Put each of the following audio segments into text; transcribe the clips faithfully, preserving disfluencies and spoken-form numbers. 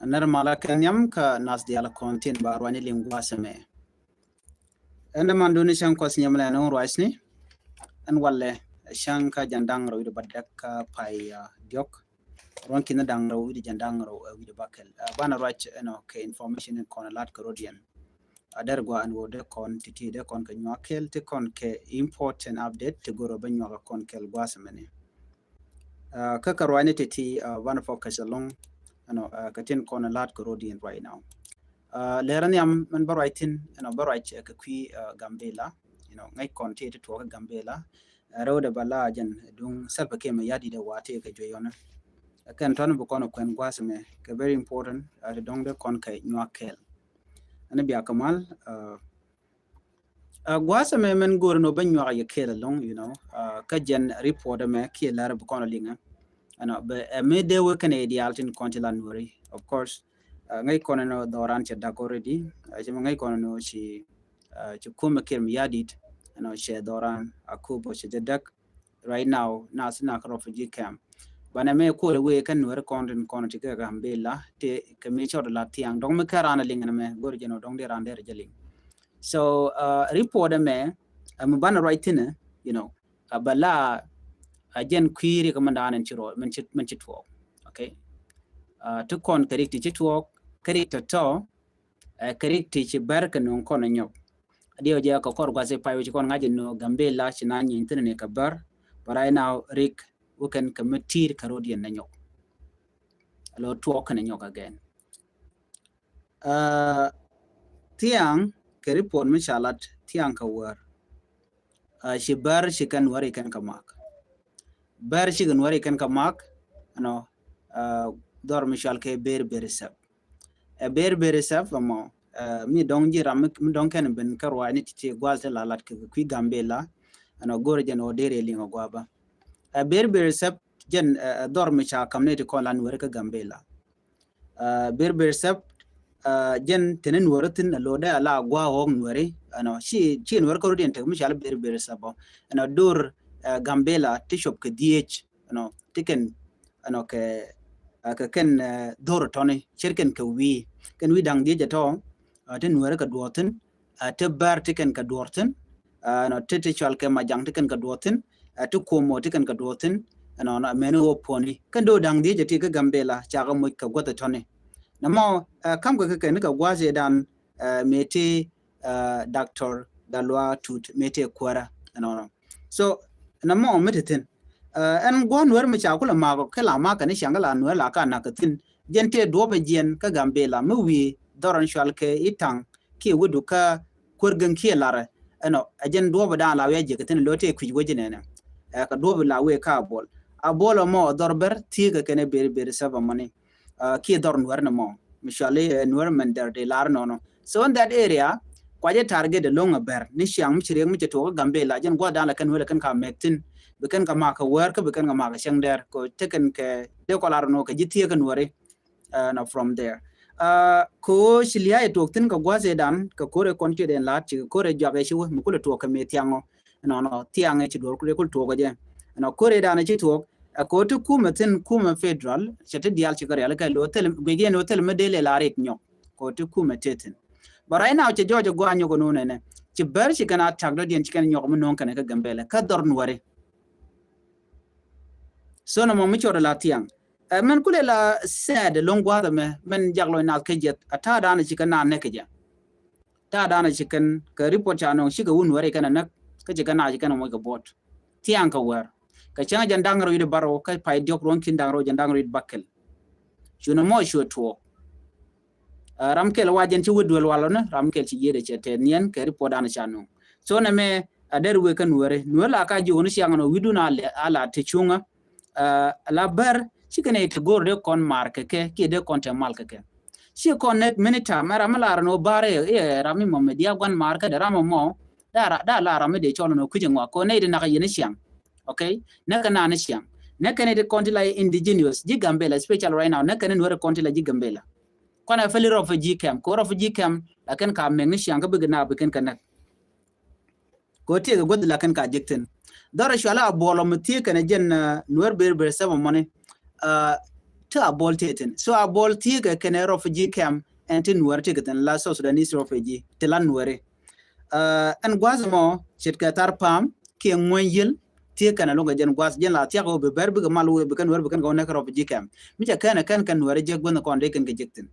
Nɛr malä kɛ nhiam kä nath diaal kɔn tin ba ruacni liŋ gua̱a̱th ɛmɛ. Ɛn däman duni cäŋ kuɔth nhiam lɛ ni ruacni. Ɛn walɛ cäŋ kä jɛn da̱ŋ rɛw wi̱cdɛ bädäk kä pay diɔk. Ruɔ̱n ki̱n da̱ŋ rɛw wi̱cdɛ jɛn da̱ŋ rɛw wi̱cdɛ bäkɛl. Banɛ ruac ɛnɔ kɛ information in kɔn lat kɛ rɔ̱diɛn. A dɛr gua ɛn wä dee kɔn ti̱ti̱ dee kɔn kɛ nyuak kɛl ti kɔn kɛ important update ti goro bä nyuak kɔn kɛl gua̱a̱th ɛmɛni. Kä kɛ ruacni ti̱ti̱ banɛ focus along ɛnɔ kɛ tin kɔn lat kɛ rɔ̱diɛn right now. Lɛr nhiam mɛn bä ruac thi̱n ɛnɔ bä ruac kɛ kui̱ Gambela. Ŋäc kɔn ti ti tuɔɔk kɛ Gambela. Rɛwdɛ bä la jɛn duŋ Salva Kiir Mayardit wa ti kɛ juey ɔnɛ. Kɛn tɔn bi kɔn kuɛn gua̱a̱th ɛmɛ kɛ very important ti dɔ̱ŋ dee kɔn kɛ nyuak kɛl. Ɛn bia kɛ mal gua̱a̱th ɛmɛ mɛn go̱o̱r ni wä bä nyuak yɛ kɛl along, you know, kä jɛn report ɛmɛ kiɛ lär bi kɔn liŋɛ. Ɛnɔ bɛ ɛ mi dee wä kɛn ɛ diaal tin kɔn ti la Nuɛri, of course. Ŋäc kɔn ni dhɔran cɛ dak already. Cɛ mi ŋäc kɔn ni ci ci kumɛ Kiir Mayardit ɛnɔ cɛ dhɔran a kup cɛ jɛ dak. Right now na si nak refugee camp. Banɛ mɛ kuɔl wee kɛn Nuɛri kɔn tin kɔn ti kɛ Gambela ti kɛ mi cɔt la thiaŋ dɔŋ mi kɛ ran a liŋ ni mɛ go̱r jɛn dɔŋ di ran der jɛ liŋ. So report ɛmɛ mi banɛ ruac thinɛ, you know, a bɛ la a jɛn kui̱ri kɛ mɛn daan in ci rɔ mɛn ci tuɔɔk. Okay. Ti kɔn kɛ rik ti ci tuɔɔk kɛ rik tɔ̱tɔ̱. Kɛ rik ti ci bär kɛ nuŋ kɔn nyɔk. Diɛ jɛ kɛ kɔr gua̱th i̱ pay wi̱c kɔn ŋa̱c inɔ Gambela ci na nyieny thi̱n ni kɛ bär. But right now rik wä kɛn kɛ mi ti̱i̱r kɛ ro̱d yɛn ni nyɔk. Lo tuɔɔk kɛn nyɔk again. Thiaŋ kɛ report mi ca lat thiaŋ kɛ wär. Ci bär ci kɛn wär i kɛn kɛ mak. Bär ci kɛn wär i kɛn kɛ mak. Ɛnɔ dhɔr mi cual kɛ ber ber sɛp. Ɛ ber ber sɛp ɛmɔ mi dɔŋ ji̱ ram mi dɔŋ kɛn ben kä ruaacni ti ti gua̱l ti la lat kɛ kui̱ Gambela. Ɛnɔ go̱r jɛn ɔ der ɛ liŋ ɔ gua̱ba. Ɛ ber ber sɛp jɛn dhɔr mi ca kam ni ti kɔn la Nuɛri kä Gambela. Ber ber sɛp jɛn teni Nuɛri thin a lodɛ a la gua̱ ɣɔk Nuɛri. Ɛnɔ ci ci Nuɛri kä rut yɛn tek mi cal ber ber sɛp ɔ. Ɛnɔ dur Gambela ti cop kɛ dhiec. Ɛnɔ ti kɛn ɛnɔ kɛ kɛ kɛn dhor tɔni cer kɛn kɛ wi̱i̱ kɛn wi̱i̱ da̱ŋ dhiec ɛtɔ. Ti Nuɛri kɛ duɔthin ti bär ti kɛn kɛ duɔthin. Ɛnɔ ti ti cual kɛ majaŋ ti kɛn kɛ duɔthin. Ti kuomo ti kɛn kɛ duɔthin. Ɛnɔ mɛni wä puɔni kɛn do da̱ŋ dhiec ɛti kɛ Gambela cakɛ moc kɛ guɔth ɛtɔni. Nɛ mɔ kam kɛ kɛ kɛn kɛ gua̱a̱th ɛ dan mɛ ti Doctor Gatluak Tut mɛ ti kuära. Ɛnɔ so nɛ mɔ mi ti thin. Ɛn gua̱a̱ Nuɛri mi ca kulɛ makɔ kɛ la makɛ ni caŋ kɛ la Nuɛri la ka nak kɛ thin. Jɛn tëë duɔpɛ jiɛn kä Gambela mi wi̱i̱ dhɔrɔn cual kɛ i̱ taŋ kiɛ wädu kä kuer gäŋ kiɛ larɛ. Ɛnɔ ɛ jɛn duɔpɛ da̱a̱n la wi̱i̱ a jiɛk kɛ thin lo tëë kui̱c wec nɛnɛ. Ɛ kɛ duɔpɛ la wi̱i̱ ka a buɔl a buɔl ɛmɔ dhɔr bär thiee kɛ kɛn ɛ ber ber sɛp ɛmɔni. Kiɛ dhɔr Nuɛr ni mɔ mi cual i̱ Nuɛr mɛn dɛr dee lar nɔnɔ. So in that area kuacɛ target ɛlɔŋ a bär ni ciaŋ mi ci riɛk mi cɛ tuɔɔk kä Gambela jɛn gua̱th da̱a̱n la kɛn wël kɛn ka mɛk thin. Bi kɛn ka mak kɛ wäär kä bi kɛn ka mak kɛ cäŋ dɛr kɛ tekɛn kɛ dee kɔ lar nɔ kɛ ji̱ thiee kä Nuɛri. Ɛnɔ from there. Kɛ ɣöö ci lia̱a̱ ɛ tuɔɔk thi̱n kɛ gua̱a̱th ëëdan kɛ ko̱r ɛ kɔn ciöt ɛn la̱a̱t ci kɛ ko̱r ɛ juak ɛ ci wä mi kulɛ tuɔɔk kɛ mëë thiaŋ ɔ. Ɛnɔnɔ thiaŋ ɛ ci duɔ̱ɔ̱r kulɛ kul tuɔɔk ɛ jɛ. Ɛnɔ ko̱r ëëdan ɛ ci tuɔɔk ɛ kɛ ɣöö ti kumɛ thi̱n kumɛ federal cɛ ti diaal ci kɛ rial kɛ lo̱ thil guic yɛn ɣöö thil mi dee lɛ la rik nyɔk. Kɛ ɣöö ti kumɛ tëë thi̱n. But right now cɛ jɔɔc ɛ gua̱a̱ nyɔk ɛ no̱o̱n ɛnɛ ci bär ci kɛn a ta̱k dɔ̱diɛn ci kɛn nyɔk mi no̱o̱ŋ kɛn ɛ kä Gambela kä dhɔr Nuɛri. So nɔmɔ mi cɔt ɛ la thiaŋ. Ɛ mɛn kulɛ la sɛɛt lo̱ŋ gua̱a̱th ɛmɛ mɛn jak lɔc naath kä jiɛth a ta̱a̱ da̱a̱n ci kɛ naan nɛk kɛ jɛ. Ta̱a̱ da̱a̱n ci kɛn kɛ report ca nɔŋ cikɛ wun wɛr ikɛn a näk kä ci kɛn a ci kɛn a moc kɛ buɔt. Thiaŋ kɛ wɛr kɛ cäŋ jɛn da̱ŋ rɛw i̱ di bar rɛw kä pay diɔk ruɔ̱ŋ ki̱n da̱ŋ rɛw jɛn da̱ŋ rɛw i̱ di bakɛl. Cunɛ mɔ cuɛ tuɔɔk. Ram kɛl wa jɛn ci wä duel walɔ ni ram kɛl ci yiëëdɛ cɛ tɛth niɛn kɛ report dan ca nuŋ. So nɛ mɛ a der wek kä nuɛri nuɛri la ka ji̱ wä ni ciaŋ nɔ wi̱dun a la te cuŋä. La bär cikɛ nɛ te go̱r dee kɔn mar kɛ kɛ kiɛ dee kɔn te mal kɛ kɛ. Ci kɔn nɛ mini tam ɛ ram mi lar nɔ bar ɛ ram mi mɔ mi diak guan mar kä dee ram mɔ. Da la ram mi dee cɔl nɔ kui̱c ŋuak kɔn nɛ te nak yɛn ni ciaŋ. Okay, nɛ kɛ naan ni ciaŋ nɛ kɛ nɛ te kɔn ti la indigenous ji̱ Gambela special right now nɛ kɛ nɛ nuɛri kɔn ti la ji̱ Gambela. Kɔn a fɛli refugee camp kɛ refugee camp lakin ka mɛk ni ciaŋ kä bikɛ na bikɛn kɛ näk. Kɛ tiek kɛ guäth lakin ka jek thin dhɔr cuala a buɔlɔ mi thiek kɛn jɛn nuɛr ber ber sɛbɛ mɔni. ti Abol ti thin. So Abol ti kɛ kɛnɛ refugee camp ɛn ti Nuɛr ti kɛ thin la South Sudanese refugee ti la Nuɛri. Ɛn gua̱th mɔ ce̱tkɛ Tharpam kiɛ Ŋuäny Yiël ti kɛnɛ lo̱ŋ kɛ jɛn gua̱th jɛn la thiak wä bi bɛr bikɛ mal wä bi kɛn Nuɛr bi kɛn kɛ wä nɛk refugee camp. Mi cɛ kɛn kɛn kɛn Nuɛri jek guänh kɔn dee kɛn kɛ jek thin.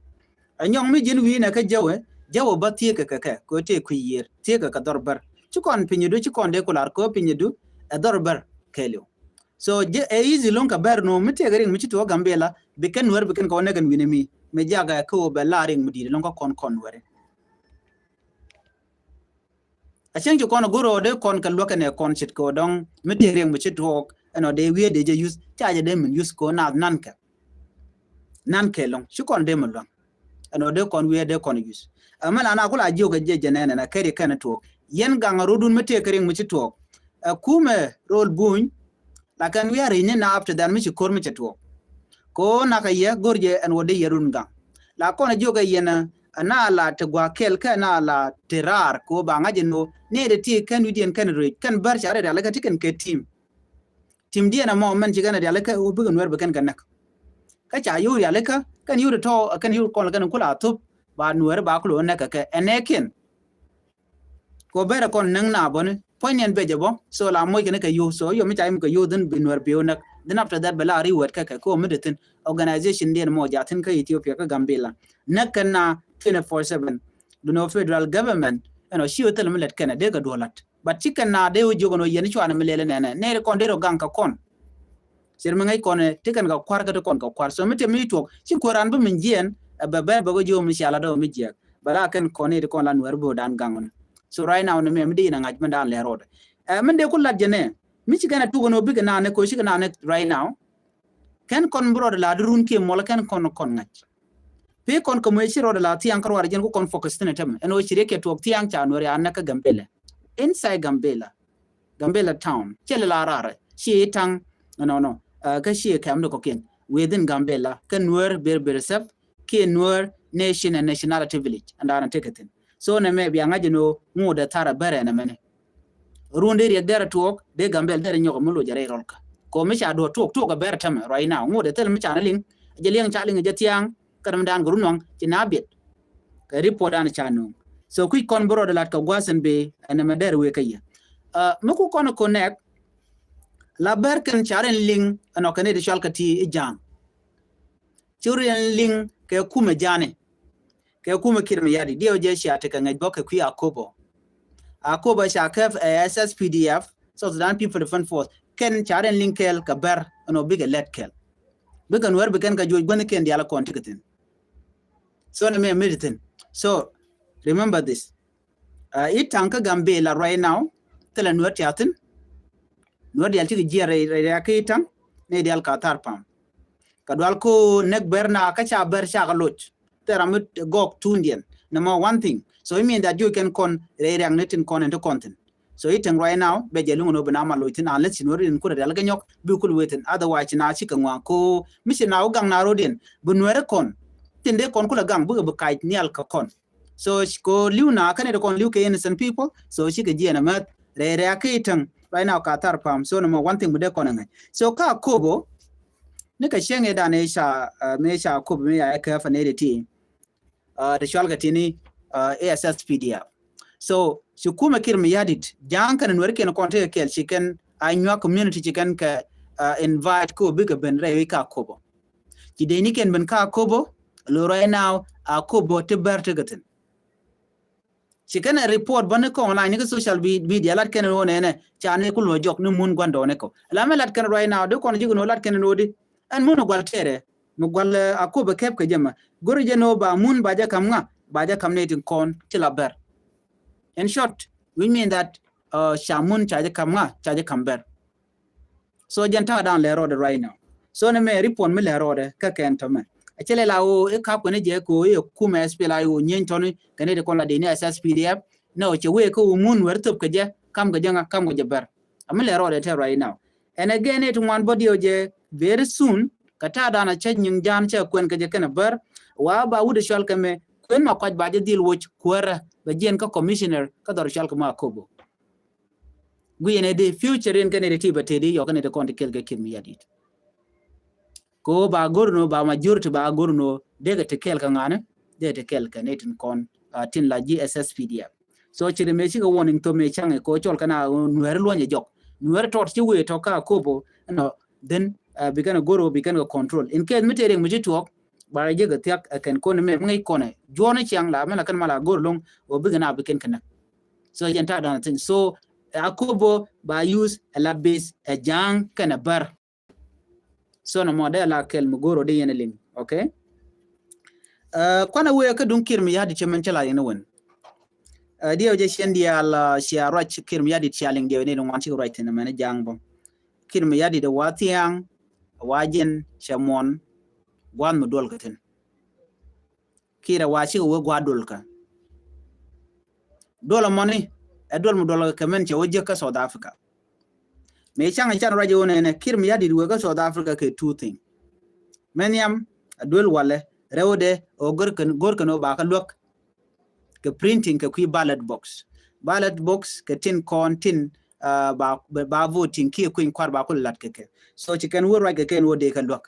Ɛ nyɔŋ mi ji̱n wi̱i̱ nɛ kä Jɛwɛ, Jɛwɛ bä thiekɛ kɛ kɛ kɛ tëë kui̱ yiër thiekɛ kɛ dhɔr bär. Ci kɔn pinydu ci kɔn dee ku lar kɛ pinyidu ɛ dhɔr bär kɛɛliw. So jɛ ɛ easy lo̱ŋ kɛ bär nu mi tëëkɛ riŋ mi ci tuɔɔk Gambila bi kɛn Nuɛr bi kɛn kɛ wä nɛ kɛn wi̱nɛ mi mi jakɛ kä wä bɛ la riŋ mi di̱i̱t lo̱ŋ kä kɔn kɔn Nuɛri. A cieŋ ci kɔn a go̱r ɔ dee kɔn kɛ luäk kɛnɛ kɔn ce̱tkɛ ɔ dɔ̱ŋ mi tëëkɛ riŋ mi ci tuɔɔk ɛn ɔ dee wiee dee jɛ yuth ca jɛ dee min yuth kɛ ɔ naath nankɛ. Nan kɛ lɔŋ ci kɔn dee mi luaŋ. Ɛn ɔ dee kɔn wiee dee kɔn yuth. Ɛ mɛ la na kula jiök ɛ jiɛ jɛ nɛnɛ na kɛri kɛn tuɔɔk yɛn gaŋ a rodun mi tëëk kɛ riŋ mi ci tuɔɔk. Ɛ kumɛ rol buny. La kɛn wiaa ri̱ny ni na after that mi ci ko̱r mi cɛ tuɔɔk. Ko na kɛ yɛ go̱r jɛ ɛn wä dee yɛ run gaŋ. La kɔn jiök ɛ yɛn ɛ na la ti gua̱a̱k kɛl kɛ na la ti raar ko ba ŋa̱c ɛn wä ni dee ti kɛn wi̱diɛn kɛn rec kɛn bär ca rɛy rial kɛ ti kɛn kɛ tim. Tim diɛn ɛmɔ mɛn ci kɛn rialikä wä bikɛ Nuɛr bi kɛn kɛ näk. Kä ca yio̱w rialikä kɛn yio̱w ti tɔ̱ kɛn yio̱w kɔn kɛn kula thop ba Nuɛr ba kulo näk kɛ kɛ ɛnɛ kiɛn. Ko bɛrɛ kɔn näŋ na bɔni puɔ̱ny niɛn bɛcɛ bɔ so la moc kɛn kɛ yio̱w so yio̱w mi ca yim kɛ yio̱w dhin bi Nuɛr bi wä näk. Dhin after that bɛ la ri wɛt kɛ kɛ ko mi di thin organization diɛn mɔ ja thin kä Ethiopia kä Gambila näk kɛn na twenty four seven. Dunɔ federal government ɛn ɔ ci wä thil mi lɛt kɛn a dee kɛ duɔlat. But ci kɛn na dee wä jiök ɛn wä yɛn cuanɛ mi lɛl nɛnɛ nɛɛri kɔn dee rɔ gaŋ kɛ kɔn. Cir mi ŋäc kɔn ti kɛn kɛ kuar kä ti kɔn kɛ kuar so mi te mi tuɔk ci kuäran bi min jiɛn. Ɛ bɛ bɛr bɛ wä jiök mi ciala dee wä mi jiɛk bɛ la kɛn kɔn ni ti kɔn la Nuɛr bi wä dan gaŋ wä ni. So right now ni mɛ mi dee in a ŋa̱c mi dan lɛ rɔɔdɛ. Ɛ min dee ku lat jɛ nɛ mi ci kɛn a tuk ɛn wä bikɛ naan ni ko ci kɛ naan ni right now. Kɛn kɔn bi rɔɔdɛ la di run kiɛ muɔlɛ kɛn kɔn kɔn ŋa̱c. Pi kɔn kɛ muec ci rɔɔdɛ la thiaŋ kä ruaar jɛn ku kɔn focus thin ɛ tämɛ ɛn ɣöö ci riek kɛ tuɔɔk thiaŋ ca Nuɛr ya näk kä Gambela. Inside Gambela, Gambela town cɛ lɛ la raarɛ ci taŋ. Nɔnɔ kä ci kɛm ni kɔkiɛn within Gambela kä Nuɛr ber ber sɛp kiɛ Nuɛr nation and nationality village ɛn daanɛ tekɛ thin. So nɛ mɛ bia ŋa̱c ɛn ɣöö ŋuudɛ tharɛ bärɛ nɛ mɛnɛ. Run dee riɛk derɛ tuɔɔk dee Gambel derɛ nyɔk mi loc a rɛy rɔlkä. Ko mi ca duɔ tuɔɔk tuɔɔk a bɛr tämɛ right now ŋot ɛ thil mi ca ni liŋ. Jɛ liɛŋ ca liŋ jɛ thiaŋ kä däm daan kɛ run waŋ ci na biɛt. Kɛ report dan ca nuŋ. So kui̱ kɔn bi rɔɔdɛ lat kɛ gua̱a̱th ɛn bee ɛn ɛmɛ derɛ wee kä yɛ. Mi ku kɔn connect la bɛr kɛn ca rin liŋ ɛn ɔ kɛn it cual kɛ ti i̱ ja̱a̱ŋ. Ci riɛn liŋ kɛ kumɛ ja̱a̱ni. Kɛ kumɛ Kiir Mayardit diɛw jɛ cia tekɛ ŋäc bä kɛ kui̱ Akobo. Akobo ca kɛp ɛ S S P D F, South Sudan People Defense Force. Kɛn ca riɛn liŋ kɛɛl kɛ bɛr ɛn ɔ bikɛ lɛt kɛɛl. Bikɛ Nuɛr bi kɛn kɛ juɔc guänh kɛn diaal kɔn tikɛ thin. So ni mɛ mi ti thin. So remember this. I̱ taŋ kä Gambela right now thilɛ Nuɛr tia thin. Nuɛr diaal cikɛ jiɛn rɛy rɛy kä i̱ taŋ ni diaal ka thar pam. Kɛ dual ko näk bɛr na kä ca bɛr ca kɛ loc. Thil ram mi gɔk tundiɛn. Number one thing. So i̱ min that jiök kɛn kɔn rɛy riak ni tin kɔn in ti kɔn thin. So i̱ taŋ right now bɛ jɛ luŋ ni bi na ma loc thin unless ci Nuɛr in kurɛ diaal kɛ nyɔk bi kul wee thin. Otherwise ci na cikɛ ŋuan ko mi ci na wä gaŋ na rodiɛn bi Nuɛr kɔn. Tin dee kɔn kulɛ gaŋ bikɛ bi kac nial kɛ kɔn. So ko liw na kɛn it kɔn liw kɛ innocent people. So cikɛ jiɛn ɛmɛ rɛy rɛy a kɛ i̱ taŋ right now ka thar pam. So number one thing mi dee kɔn ɛŋɛ. So ka Akobo ni kɛ cieŋ i̱ dan i̱ ca mi ca Akobo mi ya ɛ kɛ fa nɛy ti ti. Ti cual kɛ tini A S S P D F. So ci kumɛ Kiir Mayardit ja̱a̱ŋ kɛn Nuɛr kiɛn kɔn tekɛ kɛɛl ci kɛn a nyuak community ci kɛn kɛ invite ko bikɛ ben rɛy wi̱i̱ ka Akobo. Ci dee ni kɛn ben ka Akobo lo right now Akobo ti bɛr tekɛ thin. Ci kɛn ɛ report bä ni kɔn online ni kä social media lat kɛn ɛ wä nɛnɛ ca ni ku luɔ jɔk ni mun guandɔ ni kɔ. La mɛ lat kɛn right now di kɔn ji̱ kɛn wä lat kɛn ɛ wä di ɛn mun ɛ gual tɛrɛ mi gual Akobo kɛp kɛ jɛ mɛ go̱ri jɛ ni wä ba mun ba jɛ kam ŋa ba jɛ kam ni tin kɔn ti la bɛr. In short, which mean that ca mun ca jɛ kam ŋa ca jɛ kam bɛr. So jɛn ta̱a̱ da̱a̱n lɛ rɔɔdɛ right now. So ni mɛ report mi lɛ rɔɔdɛ kä kɛn tɔmɛ. A cɛ lɛ la woo i̱ kap kɛn i̱ jɛ ko i̱ kumɛ S P L A I O nyieny tɔni kɛn i̱ ti kɔn la dini S S P D F. Nɛ woo cɛ wee kä woo mun wɛr thop kɛ jɛ kam kɛ jɛ ŋa kam kɛ jɛ bɛr. A mi lɛ rɔɔdɛ tɛ right now. And again i̱ ti ŋuan body ɔ jɛ very soon kɛ ta̱a̱ da̱a̱n a cɛ nyiŋ ja̱a̱n cɛ kuɛn kɛ jɛ kɛn a bɛr. Wa ba wut i̱ cual kɛ mɛ kuɛn ma kuac ba jɛ dhil woc kuäärä bɛ jiɛn kä commissioner kä dhɔr cual kɛ ma Akobo. Guiyɛ nɛ di future in kɛn iti ti bɛ tëë di yɔk kɛn iti kɔn ti kɛl kɛ Kiir Mayardit. Ko ba gor no ba majority ba gor no dee kɛ ti kɛl kɛ ŋa̱ni, dee ti kɛl kɛ ni tin kɔn, ah, tin la ji̱ S S P D F. So ci ri mëë cikɛ warning thom mëë caŋ kɛ cɔl kɛ na Nuɛri luɔnyɛ jɔk. Nuɛri tɔt ci wëë tɔ ka Akobo, you know, then, ah, bi kɛn a gor bi kɛn kɛ control. In case mi te riɛk mi ci tuɔɔk, ba jɛ kɛ thiak ɛ kɛn kɔn mɛ mi ŋäc kɔn ɛ. Juɔni ciaŋ la mɛ la kɛn ma la gor loŋ, wä bi kɛn a bi kɛn kɛ näk. So jɛn ta̱a̱ dan thing. So, ɛ Akobo ba use ɛ la base ɛ Ja̱a̱ŋ kɛn ɛ bär. So nɔ mɔ dee la kɛl mi go̱o̱r ɔ dee yɛn liŋ. Okay. Ɛ, kuanɛ wee kä duŋ Kiir Mayardit cɛ mɛn cɛ la yɛn wän. Ɛ, diɛw jɛ ciɛn diaal, ɛ, cia ruac Kiir Mayardit cia liŋ diɛw ni ŋuan cikɛ ruac thin mɛn ja̱a̱ŋ bä. Kiir Mayardit ɛ wa thia̱a̱ŋ, ɛ wa jiɛn cɛ muɔn gua̱a̱th mi duɔl kä thin. Kiir ɛ wa cikɛ wee gua̱a̱th duɔl kä. Duɔl ɛmɔni ɛ duɔl mi duɔl kɛ mɛn cɛ wä jiäk kä South Africa. Mëë caŋ can ruac wä nɛnɛ Kiir Mayardit wee kä South Africa kɛ two thing. Mɛ nhiam ɛ duel walɛ rɛwdɛ ɔ gör kɛn, gör kɛn ɔ ba kä luäk kɛ printing kɛ kui̱ ballot box. Ballot box kɛ tin kɔn tin, ah, ba, ba voting kiɛ kui̱ny kuar ba kulɛ lat kɛ kɛ. So ci kɛn wä ruac kɛ kɛn wä dee kɛ luäk.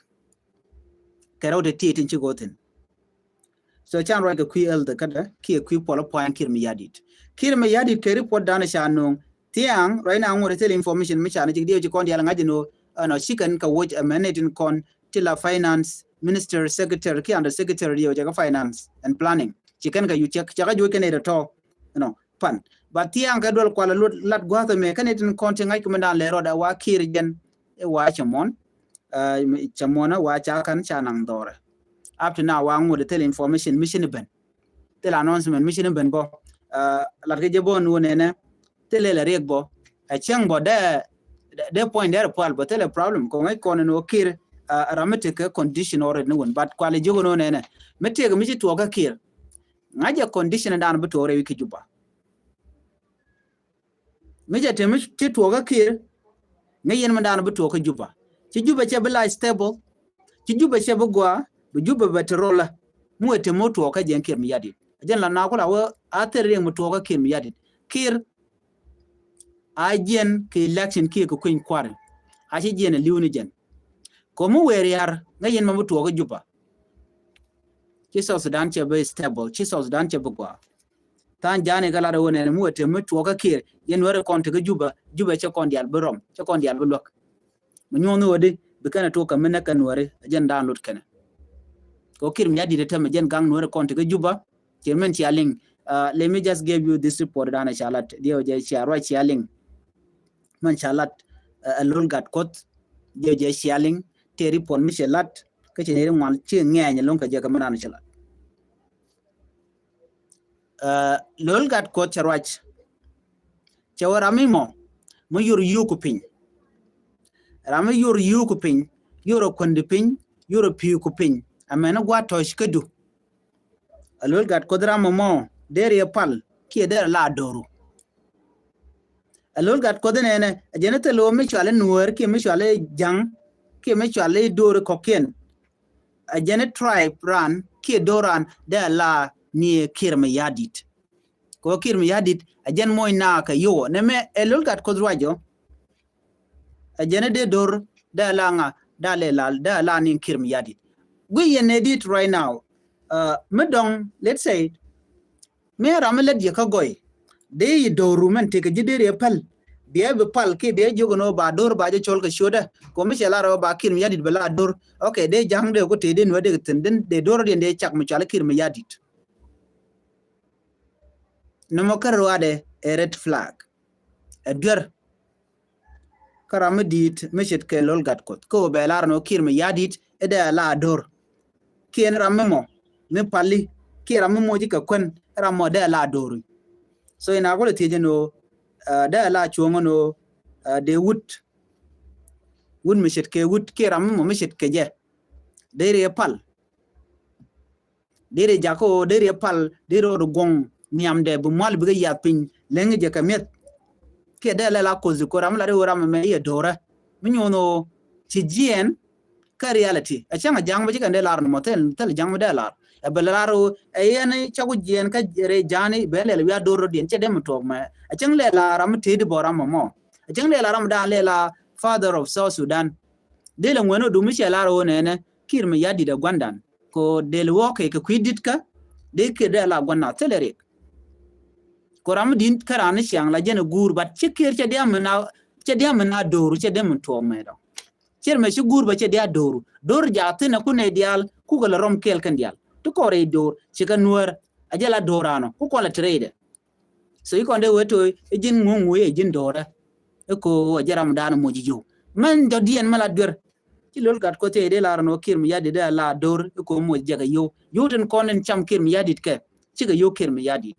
Kɛ rɛwdɛ ti tin ci gothin. So can ruac kɛ kui̱ health kädɛ kiɛ kui̱ puɔl pua̱a̱ny Kiir Mayardit. Kiir Mayardit kɛ report danɛ ca no̱o̱ŋ thia̱a̱ŋ ruac na ŋuɔ̱t thil information mi ca ni cik diɛw ci kɔn diaal ŋa̱c ni ɣöö ɛnɔ ci kɛn kɛ woc ɛ mɛn ni tin kɔn ti la finance minister, secretary kiɛ under secretary diɛw cɛ kɛ finance and planning. Ci kɛn kɛ yu cɛ kɛ juɔc kɛn ɛ tɔ̱, you know, pan. Ba thia̱a̱ŋ kɛ duɔl kual ɛ lat gua̱a̱th ɛmɛ kɛn ni tin kɔn ti ŋa̱c kɛ mɛn dan lɛ rɔɔd ɛ wa Kiir jɛn ɛ wa cɛ muɔn. Ɛ, cɛ muɔn ɛ wa ca kan ca naŋ dhɔrɛ. Up to now wa ŋuɔ̱t thil information mi ci ni ben. Thil announcement mi ci ni ben bä. Ɛ, lat kɛ jɛ bä ni wä nɛnɛ. Thil lɛ riɛk bä. Ɛ cäŋ bä dee, dee point dee pual bä thil ɛ problem. Kɔ ŋäc kɔn ni wä Kiir, ɛ, ram mi tekɛ condition already ni wän. But kual jiök ni wä nɛnɛ. Mi tekɛ mi ci tuɔɔk kä Kiir. Ŋa̱c jɛ condition dan bi tuɔɔk rɛy wi̱c ki Juba. Mi jɛ te mi ci tuɔɔk kä Kiir, ŋäc yɛn mi dan bi tuɔɔk kä Juba. Ci Juba cɛ bi la stable, ci Juba cɛ bi gua, bi Juba bɛ te rola. Mi wee te mi tuɔɔk kä jɛn Kiir Mayardit. Jɛn la na kula wä a thil riɛŋ mi tuɔɔk kä Kiir Mayardit. Kiir a jiɛn kɛ election kiɛ kɛ kui̱ny kuari. A ci jiɛn a li̱w ni jɛn. Kɔ mi wee riar, ŋäc yɛn mi bi tuɔɔk kä Juba. Ci South Sudan cɛ bi stable, ci South Sudan cɛ bi gua. Tha̱a̱ŋ ja̱a̱ni kä lat ɛ wä nɛn mi wä te mi tuɔɔk kä Kiir yɛn Nuɛri kɔn te kä Juba, Juba cɛ kɔn diaal bi rɔm, cɛ kɔn diaal bi luäk. Mi nyuɔ̱n ni wä di bi kɛn ɛ tuɔɔk kɛ mi näk kɛ Nuɛri ɛ jɛn daan lut kɛnɛ. Kɛ wä Kiir Mayardit ɛ tɛmɛ jɛn gaŋ Nuɛri kɔn te kä Juba. Cɛ mɛn cia liŋ. Let me just give you this report daan ɛ ca lat diɛw jɛ cia ruac cia liŋ. Mɛn ca lat ɛ Lol Gatkuoth diɛw jɛ cia liŋ. Tëë report mi cɛ lat kä cɛ nɛy ti ŋuan ci ŋɛɛny ɛlɔ̱ŋ kɛ jɛ kɛ mɛn daan ɛ ca lat. Lol Gatkuoth cɛ ruac. Cɛ wä ram mi mɔ mi yor yuuku piny. Ram mi yor yuuku piny, yor kuändi piny, yor pi̱i̱ku piny. Amɛn ni gua̱a̱th tɔ̱c kädu. Ɛ Lol Gatkuoth ram mɔ mɔ deri ɛ pal kiɛ deri la do̱ru. Ɛ Lol Gatkuoth nɛnɛ ɛ jɛn thil ɣöö mi cuali Nuäär kiɛ mi cuali Ja̱ŋ kiɛ mi cuali do̱ri kɔ̱kiɛn. Ɛ jɛn tribe ran kiɛ do̱r ran dee la ni Kiir Mayardit. Kɛ wä Kiir Mayardit ɛ jɛn moc na kɛ yowɔ nɛ mɛ ɛ Lol Gatkuoth ruacɔ. Ɛ jɛn dee do̱r dee la ŋa dee la, dee la ni Kiir Mayardit. Gui yɛn nɛ dit right now. Mi dɔŋ, let's say, mi ram mi lät yɛ kä gɔy dee yi do̱ru mɛn tekɛ ji̱ dee riɛ päl. Biɛ bi pal kiɛ biɛ jiök ni wä ba do̱r ba jɛ cɔl kɛ ciötdä. Kɛ wä mi cɛ lar wä ba Kiir Mayardit bɛ la do̱r. Okay, dee Ja̱ŋ dee ku tëë dee Nuäär dee kɛ thi̱n dee do̱r dee dee cak mi cual Kiir Mayardit. Ni mɔ kä ruaadɛ ɛ red flag. Ɛ duer. Kä ram mi di̱i̱t mi ce̱tkɛ Lol Gatkuoth kä wä bɛ lar ni wä Kiir Mayardit ɛ dee la do̱r. Kiɛn ram mi mɔ mi pali kiɛ ram mi moc kɛ kuän ram mɔ dee la do̱r. So in a kulɛ thiec ni wä dee la cuɔ̱ŋ ni wä dee wut. Wut mi ce̱tkɛ wut kiɛ ram mi mɔ mi ce̱tkɛ jɛ dee riɛ pal. Deri jakä ɣöö deri pal deri ɣöö guɔ̱ŋ nhiamdɛ bi mual bikɛ yath piny leŋ jɛ kɛ mi̱eth. Kiɛ dee lɛl a kothi ko ram lat i̱ ɣöö ram ɛmɛ i̱ ɛ do̱rä mi nyuɔ̱n ɣöö ci jiɛɛn. Kä reality ɛ cäŋ a ja̱ŋ mi ci kɛn dee lar ni mɔ thil thil ja̱ŋ mi dee lar ɛ bɛ lar ɣöö ɛ yɛn cak ku jiɛɛn kä rɛy ja̱a̱ni bɛ lɛl wi̱i̱ a do̱r rɔ̱diɛn cɛ dee mi tuɔɔk mɛ ɛ cäŋ lɛl a ram mi tëëdi bɔ ram ɛmɔ ɛ cäŋ lɛl a ram dan lɛl a father of South Sudan. Dee lɛ ŋuɛn ɣöö dumi cɛ lar ɣöö nɛnɛ Kiir Mayardit ɛ gua̱ndan. Ko del wä kɛ kɛ kui̱ dit kä dee Kiir dee la gua̱n na thilɛ rik. Ko ram mi di̱n kä ran ni ciaŋ la jɛn ɛ guur, but ci Kiir cɛ diam mi na, cɛ diam mi na do̱ru, cɛ diam mi tuɔɔk mɛ dɔ̱ŋ. Cir mɛ ci guur bä cɛ diaal do̱ru. Do̱r jaathin ɛ kun ɛ diaal kukɛ lɛ rɔm kɛɛl kɛn diaal. Ti kɔrɛ i̱ do̱r ci kɛ nuäär a jɛ la do̱r anɔ ku kɔn lɛ ti rɛydɛ. So i̱ kɔn dee wee to̱ i̱ ji̱n ŋuŋ wee i̱ ji̱n do̱rɛ. I̱ ko a jɛ ram daanɔ moc i̱ yio̱w mɛn jɔ̱diɛn mɛ la duer. Ci lo̱l gat kuoth i̱ dee la rɔn wä Kiir Mayardit dee la do̱r i̱ ko moc jɛ kɛ yio̱w. Yio̱w tin kɔn in cam Kiir Mayardit kɛ cikɛ yio̱w Kiir Mayardit.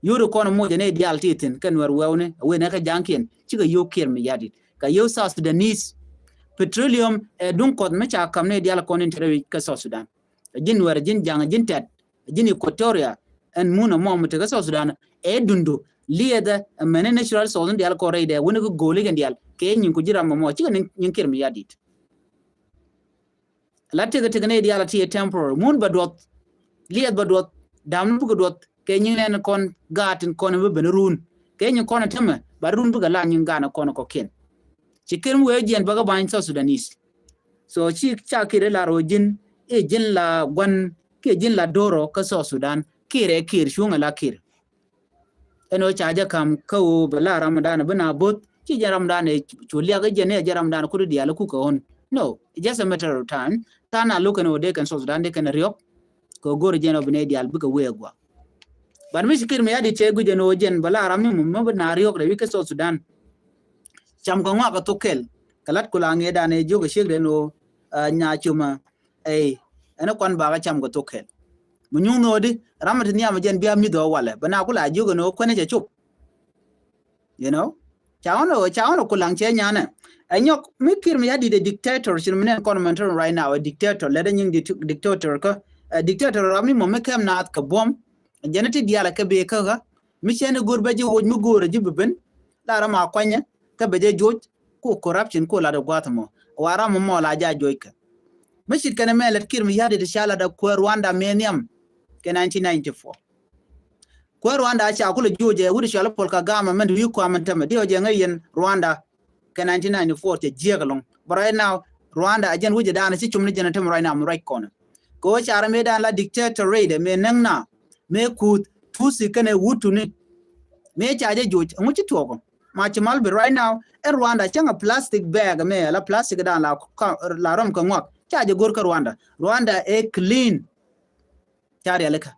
Yuri kɔn muc ni dial ti thin kɛ Nuɛr wɛwni a wen ɛ kɛ jaŋkiɛn cikɛ yio̱w Kiir Mayardit. Kɛ yio̱w South Sudanese petroleum ɛ duŋ kɔth mi ca kam ni dial kɔn in te rɛy kɛ South Sudan. Ɛ ji̱n Nuɛr, ɛ ji̱n Jaŋ, ɛ ji̱n Tɛt, ɛ ji̱n Equatoria ɛn mun ɛmɔ mi te kɛ South Sudan. Ɛ dundu liɛthɛ ɛ mɛni natural resource ni dial kɔn rɛydɛ wuni kɛ go̱o̱li kɛn dial kɛ nyin ku ji̱ ram ɛmɔ cikɛ nyin Kiir Mayardit. La tikɛ tikɛ ni dial a ti temporary. Mun bɛ duɔth. Liɛth bɛ duɔth. Dam ni bikɛ duɔth. Kɛ nyin nɛn kɔn gaat in kɔn in bi ben run. Kɛ nyin kɔn in tämɛ ba run bikɛ la nyin gaat in kɔn in kɔkiɛn. Ci Kiir mi wee jiɛn bä kɛ bany South Sudanese. So ci ca Kiir ilar wä ji̱n i̱ ji̱n la gua̱n kiɛ ji̱n la do̱rɔ kä South Sudan. Kiir ɛ Kiir cuŋɛ la Kiir. Ɛn ɣöö ca jɛ ka̱m kä ɣöö bɛ la ramdan bi na bo̱th ci jɛ ramdan cu liak i̱ jɛ ni ɛ jɛ ramdan kut i̱ diaal ikuk kɛ ɣän. No, it's just a matter of time. Tha̱a̱ŋ na lo̱k kɛn ɣöö dee kɛn South Sudan dee kɛn riɔ̱k. Kɛ ɣöö go̱r jɛn ɣöö bi nɛy diaal bikɛ wee gua̱a̱. But mi ci Kiir Mayardit cɛ guic ɛn ɣöö jɛn bɛ la ram ni mɔ mɔ bi na riɔ̱k rɛy wi̱c kä South Sudan. Cam kɛ ŋɔak kɛ thok kɛl kɛ lat ku la ŋi̱i̱dan ɛ jiök ɛ ciek den ɣöö nya cumä. Ey, ɛn kuan bakɛ cam kɛ thok kɛl. Mi nyuŋ nhöödi ram mi ti nhiam jɛn bia mi̱th ɔ walɛ bɛ na ku la jiök ɛn ɣöö kuɛn cɛ cop. You know, ca ɣɔn ɔ ca ɣɔn ɔ ku laŋ cɛ nyanɛ. Ɛ nyɔk mi Kiir Mayardit ɛ dictator cin mi nɛn kɔn mɛn tɔn right now ɛ dictator lɛ dɛ nyiŋ dictator kä ɛ dictator ram mi mɔ mi kɛm naath kɛ buɔm. Jɛn ti dial ɛ kɛ bee kä ɣä mi cɛn i̱ go̱r bɛ ji̱ woc mi go̱o̱r ɛ ji̱ bi ben. La ram a kuanyɛ kä bɛ jɛ joc ku corruption ku lat ɛ gua̱th mɔ. Wa ram mɔ la ja joc kɛ mi cit kɛn mɛ lɛt Kiir Mayardit ca lat ɛ kuɛ Rwanda mɛ nhiam kɛ nineteen ninety-four. Kuɛ Rwanda ca kulɛ juucɛ wut cual Paul Kagame mɛn ti wi̱i̱ kuam mɛn tämɛ diɛ wä jɛ ŋäc yɛn Rwanda kɛ nineteen ninety-four cɛ jiɛk ɛlɔŋ. But right now Rwanda a jɛn wi̱cɛ daanɛ ci cum ni jɛn tämɛ right now mi ruac kɔnɛ. Kɛ wä ca rɛ mëë daan la dictator rɛydɛ mëë näŋ na mëë kuuth Tutsi kɛnɛ Hutu ni. Mëë ca jɛ juuc ɛŋu ci tuɔɔk ɔ ma ci mal bi right now ɛn Rwanda cäŋ a plastic bag mëë la plastic daan la rɔm kɛ ŋuak ca jɛ go̱r kä Rwanda. Rwanda ɛ clean. Ca rialikä.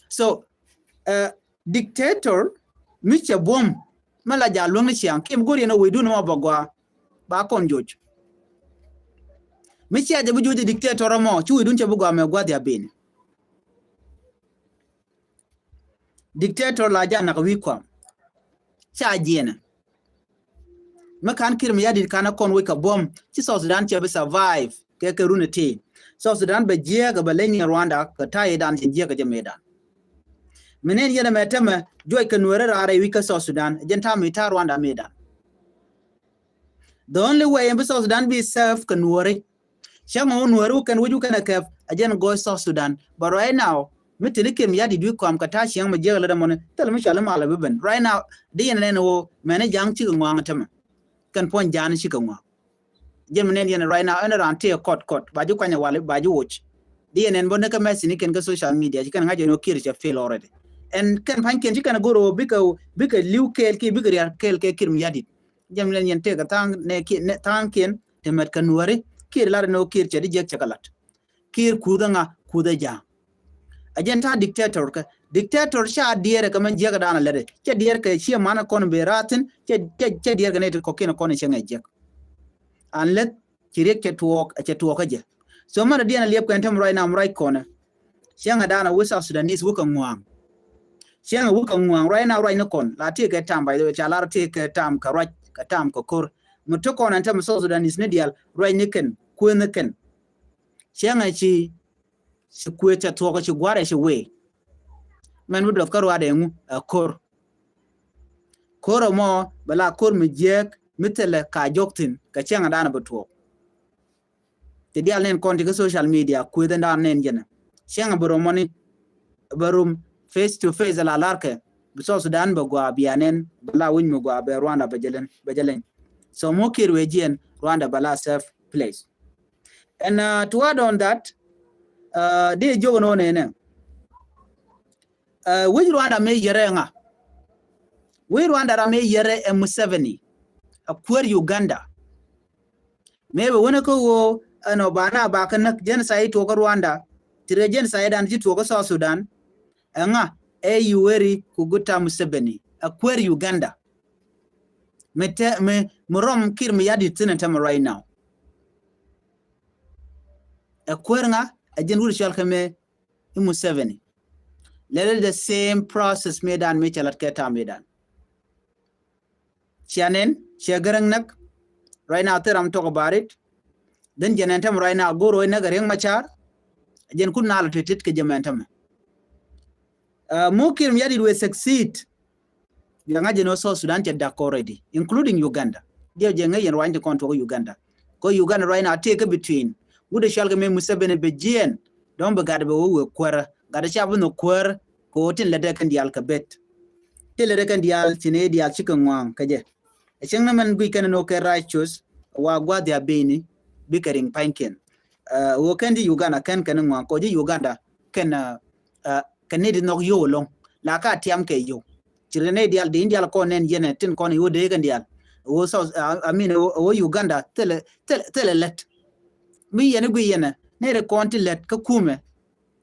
So uh, dictator mi cɛ buɔm mi la ja luäŋ ni ciaŋ kim go̱r yɛn a wecdun mɔ bɛ gɔaa ba kɔn joc. Mi cia jɛ bi joc dictator mɔ ci wecdun cɛ bi gɔaa mɛ gua̱th ya ben. Dictator la ja nak wi̱i̱ kɔam. Ca jiɛnɛ. Mi kan Kiir Mayardit kan kɔn wec kɛ buɔm ci South Sudan cɛ bi survive kɛ kɛ run iti. South Sudan bɛ jiɛɛk bɛ leny ni Rwanda kɛ ta̱yɛ dan cɛ jiɛɛk kɛ jɛ mëë dan. Mi nɛn yɛn ɛmɛ tämɛ juɔc kɛ nuɔri raar ɛ wi̱c kä South Sudan jɛn ta̱ mi ta̱ Rwanda mëë dan. The only way ɛn bi South Sudan bi serve kɛ nuɔri. Cäŋ ɣän wä nuääri wä kɛn wec wä kɛn ɛ kɛp a jɛn gɔɔy South Sudan. But right now mi tini Kiir Mayardit wi̱i̱ kɔam kɛ ta̱a̱ cieŋ mi jiäk lät ɛmɔni thil mi cɔal i̱ mal ɛ bi ben. Right now di yɛn nɛn ɣöö mɛn i̱ ja̱a̱ŋ cikɛ ŋɔaŋ tämɛ. Kɛn puɔ̱ny ja̱a̱n cikɛ ŋɔaŋ. Jɛn mi nɛn yɛn right now ɛn raan tëë kɔt kɔt ba ji̱ kuany ɛ wal ba ji̱ woc. Di yɛn nɛn bä ni kä message ni kɛn kä social media ci kɛn ŋa̱c ɛn ɣöö Kiir cɛ fail already. Ɛn kɛn pa̱nykiɛn ci kɛn go̱r ɣöö bikɛ bikɛ li̱w kɛɛl kiɛ bikɛ rial kɛɛl kɛ Kiir Mayardit. Jɛm lɛn yɛn tëëkɛ tha̱a̱ŋ nɛ kiɛn tha̱a̱ŋ kiɛn te mɛt kɛ nuääri Kiir lar ni wä Kiir cɛ di jiɛk cɛ kɛ lat. Kiir kuuth ɛ ŋa kuuth ɛ ja̱a̱ŋ. A jɛn ta̱a̱ dictator kɛ dictator ca diɛɛr kɛ mɛn jiɛk dan a lɛt cɛ diɛɛr kɛ ciɛ man kɔn ben raathin cɛ cɛ diɛɛr kɛ nɛy ti kɔkiɛn kɔn cɛ ŋɛ jiɛk. An leth ci riɛk cɛ tuɔɔk cɛ tuɔɔk kä jɛ. So mɛn a diɛn a liɛp kɛn tem ruac nam ruac kɔnɛ. Cieŋɛ daanɔ wä South Sudanese wä kɛ ŋua̱a̱ŋ. Cieŋɛ wä kɛ ŋua̱a̱ŋ ruac na ruac ni kɔn la tëëkɛ tam by the way ca lar tëëkɛ tam kɛ ruac kɛ tam kɛ ko̱r. Mi te kɔn ɛn tämɛ South Sudanese ni diaal ruac ni kɛn kuëth ni kɛn. Cieŋɛ ci ci kuëth cɛ thuɔ̱k ci gua̱rɛ ci wee. Mɛn bi duɔth kä ruaadɛ ŋu ɛ ko̱r. Ko̱r ɛmɔ bɛ la ko̱r mi jiääk mi thilɛ ka jɔk thi̱n kɛ cieŋɛ daanɔ bi tuɔɔk. Ti dial nɛn kɔn ti kä social media kueth ɛn da̱a̱n nɛn jɛnɛ. Cieŋ a bɛ rom mɔni bɛ rom face to face ala larkɛ. Bi South Sudan bɛ gua bia nɛn bɛ la wi̱ny mi gua bɛ Rwanda bɛ jɛ lɛn bɛ jɛ lɛn. So mo Kiir wee jiɛn Rwanda bɛ la safe place. And uh, to add on that, uh, di jiök nɔ nɛnɛ, uh, wec Rwanda mi yɛrɛ ŋa? Wec Rwanda ram mi yɛrɛ ɛ Museveni, a kuäär Uganda. Mëë bɛ wänä kä ɣöö ɛn ɔ ba na ba kä näk genocide tuɔɔk kä Rwanda, ti rɛ genocide dan ci tuɔɔk kä South Sudan. Ɛŋa? Ɛ Yoweri Kaguta Museveni, a kuäär Uganda. Mi te mi mi rɔm Kiir Mayardit thin ɛn tämɛ right now. Ɛ kuäär ŋa? Ɛ jɛn wut cual kɛ mɛ i Museveni. Lɛlɛ the same process mi dan mi cɛ lat kɛ tam mi dan. Cia nɛn, cia Gäräŋ näk. Right now thil ram talk about it. Then jɛn ɛn tämɛ right now go̱r wä näk a Riek Machar. Jɛn kun nal tit tit kɛ jɛ mɛn tämɛ. Uh, mu Kiir Mayardit will succeed. Jɛ ŋa̱c jɛ ni wä South Sudan cɛ dak already, including Uganda. Diɛ jɛ ŋäc yɛn ruany ti kɔn tuɔk Uganda. Kɔ Uganda right now tëë kä between wut ɛ cual kɛ mɛ Museveni bɛ jiɛn. Dɔ̱ŋ bɛ gat bɛ wä wee kuäärä. Gat ɛ ca bi nhɔk kuäär kɛ wä tin lɛ dee kɛn diaal kɛ bet. Tin lɛ dee kɛn diaal ci ni diaal cikɛ ŋɔaŋ kɛ jɛ. Ɛ cieŋ ni mɛn guic kɛn ni wä kɛ righteous wa gua̱th ya bini bikɛ riŋ panykiɛn. Uh, wä kɛn ji̱ Uganda kɛn kɛn ŋɔaŋ kɔ ji̱ Uganda kɛn uh, uh, kɛn ni di nhɔk yio̱w ɛlɔ̱ŋ. La ka tiam kɛ yio̱w. Ci ri nɛy diaal di in diaal kɔn nɛn yɛn ɛ tin kɔn iwä dee kɛn diaal. Wä South, uh, I mean, wä Uganda thilɛ thilɛ lɛt. Mi yɛn i̱ gui yɛn ɛ nɛy ri kɔn ti lɛt kä kumɛ.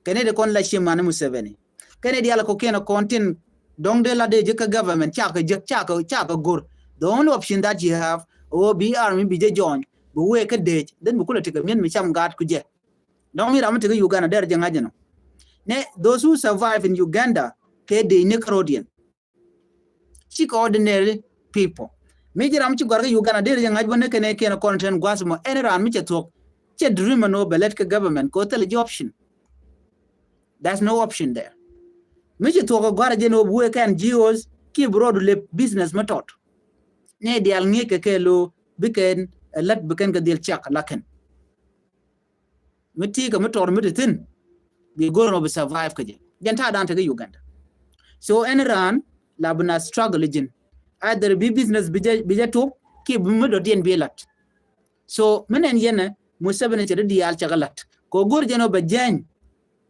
Kɛ nɛy ri kɔn la ci mani Museveni. Kɛ nɛy diaal kɔ kiɛn ɛ kɔn tin dɔ̱ŋ dee la dee ji̱ kä government cakɛ ji̱ cakɛ cakɛ go̱r. The only option that you have wä bi army bi jɛ join bi wee kä dee then bi kulɛ tikɛ mi̱en mi cam gaat ku jɛ. Dɔ̱ŋ mi ram mi tekɛ Uganda derɛ jɛ ŋa̱c ɛnɔ. Nɛ those who survive in Uganda kɛ dee ni kärodiɛn. Cikɛ ordinary people. Mi ji̱ ram ci gɔ̱a̱r kä Uganda derɛ jɛ ŋa̱c bä ni kɛn ɛ kiɛn kɔn tɛn gua̱th mɔ ɛn ran mi cɛ thuɔ̱k. Cɛ dream ɛn ɔ bɛ lɛt kɛ government kɛ ɔ thilɛ ji̱ option. There's no option there. Mi cɛ thuɔ̱k ɛ gɔ̱a̱r jɛ ni ɔ bi wee kɛn N G Os kiɛ bi rɔɔdu lep business mi tɔt. Nɛ diaal ŋi̱i̱c kɛ kɛ lo bi kɛn ɛ lät bi kɛn kɛ dhil cak la kɛn. Mi ti̱i̱ kɛ mi tɔr mi ti thi̱n bi go̱r nɔ bi survive kä jɛ. Jɛn ta̱a̱ dan tekɛ Uganda. So ɛn raan la bi na struggle ji̱n. Either bi business bi jɛ bi jɛ tuɔp kiɛ bi mi dɔ̱diɛn bi lat. So mi nɛn yɛn ɛ Museveni cɛ di diaal cɛ kɛ lat kɛ go̱r jɛn ɔ bɛ jɛny.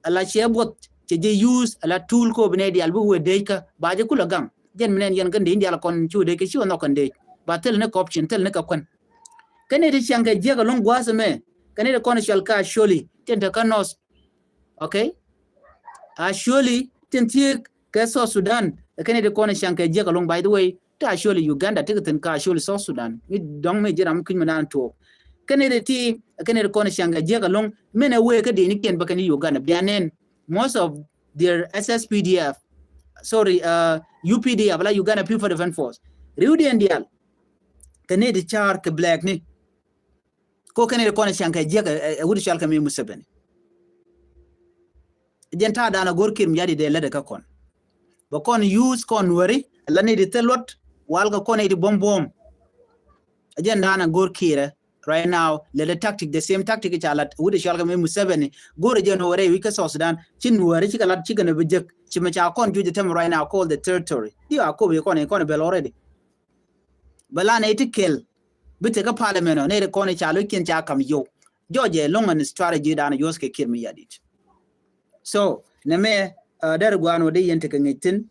Ala ciɛ buɔth cɛ jɛ use ala tool ko bi nɛ diaal bi wee dec kä ba jɛ kulɛ gaŋ. Jɛn mi nɛn yɛn kɛn dec diaal kɔn ci wee dec kä ci wee nhɔk kɛn dec ba thil ni kɛ option thil ni kɛ kuɛn. Kɛn ni ti ciaŋ kɛ jiɛk alɔŋ gua̱a̱th ɛmɛ kɛn ni ti kɔn cual kä Acholi tin te kä North. Okay. Acholi tin thiek kɛ South Sudan kɛn ni ti kɔn ciaŋ kɛ jiɛk alɔŋ, by the way, ti Acholi Uganda ti kɛ thi̱n kä Acholi South Sudan. Mi dɔ̱ŋ mi ji̱ ram mi kui̱ny mi naan tuɔɔk. Kɛn ni ti ti kɛn ni ti kɔn ciaŋ kɛ jiɛk alɔŋ. Min ɛ wee kä dee ni kiɛn bä kɛn ni Uganda bia nɛn. Most of their S S P D F, sorry, uh, U P D F la Uganda People Defense Force. Riwdiɛn diaal kɛ ni ti ca̱r kɛ black ni. Ko kɛn ni ti kɔn ciaŋ kɛ jiɛk ɛ wut cual kɛ mi Museveni. Jɛn ta̱a̱ dan a go̱r Kiir Mayardit dee lätdɛ kä kɔn. Bɛ kɔn use kɔn Nuɛri la ni di thil luɔt wal kɛ kɔn ni di buɔ̱m buɔ̱m. Jɛn dan a go̱r Kiir ɛ right now lɛ the tactic, the same tactic ca lat wut cual kɛ mi Museveni. Go̱r jɛn Nuɛri wi̱c kä South Sudan ci Nuɛri cikɛ lat cikɛ ni bi jek ci mɛ ca kɔn juc tɛm right now call the territory. Di a kop yi kɔn yi kɔn bɛl already. Bɛ la ni ti kɛl bi tekɛ parliament ɔ ni ri kɔn ca lo̱ckiɛn ca kam yow. Jɔɔc ɛ lɔŋ ɛn strategy dan use kɛ Kiir Mayardit. So nɛ mɛ dɛr guan wä di yɛn tekɛ ŋi̱c thi̱n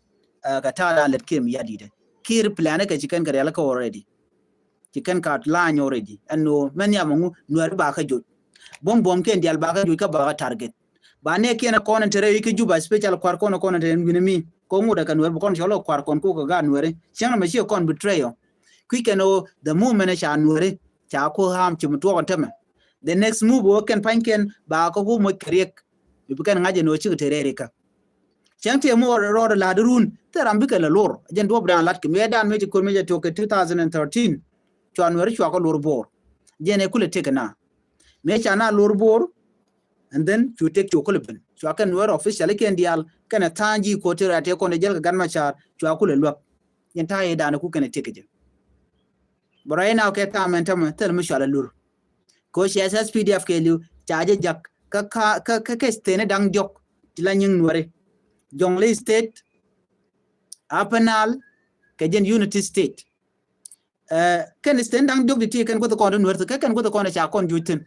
kɛ ta̱a̱ dan lɛt Kiir Mayardit. Kiir plan kɛ ci kɛn kɛ rial kä already. Ci kɛn ka line already ɛn ɣöö mɛn nhiam ɛŋu Nuɛri ba kä joc. Buɔ̱m buɔ̱m kiɛn diaal ba kä joc kä ba kä target. Ba nɛ kiɛn kɔn in te rɛy kä Juba, special kuar kɔn kɔn in te rɛy wi̱ni mi. Ko ŋut ɛ kɛ Nuɛri bi kɔn cɔl kɛ kuar kɔn ko kɛ gaat Nuɛri. Cäŋ mɛ ci kɔn betray ɔ. Kui̱ kɛn ɣöö the moment ca Nuɛri ca ko ham ci mi tuɔk in tämɛ. The next move ɣöö kɛn pa̱ny kɛn ba kä ko moc kɛ riɛk. Bi bi kɛn ŋa̱c ɛn ɣöö cikɛ te rɛy rikä. Cäŋ tëë mi rɔɔdɛ la̱t run thil ram bikɛ lɛ lor. Jɛn duɔ̱p dan la̱t kɛ mëë dan mëë ci ko̱r mëë jɛ tuɔk kɛ two thousand and thirteen. Cua Nuɛri cua kɛ lor Bor. Jɛn ɛ kulɛ tëk kɛ na. Mëë ca na lor Bor. And then cu tëk cu kulɛ ben cua kɛ Nuɛri official kɛn diaal kɛn ɛ tha̱a̱ŋ ji̱ kuɔt ti rɛ̈t tëë kɔn ɛ jäl kɛ Gat Macar cua kulɛ luäk. Jɛn ta̱a̱ ɛ dan ɛ ku kɛn ɛ tëk kɛ jɛ. Bɛ rɔy na kɛ ta̱a̱ mɛn tämɛ thil mi cua lɛ lor. Ko ci S S P D F kɛ li̱w ca jɛ jak kä kä kä kä state ni da̱ŋ diɔk ti la nyiŋ Nuɛri. Jonglei State, Upper Nile, kɛ jɛn Unity State. Ɛ kɛn state ni da̱ŋ diɔk ti ti kɛn guth kɔn ti Nuɛri ti kɛ kɛn guth kɔn ca kɔn juc thi̱n.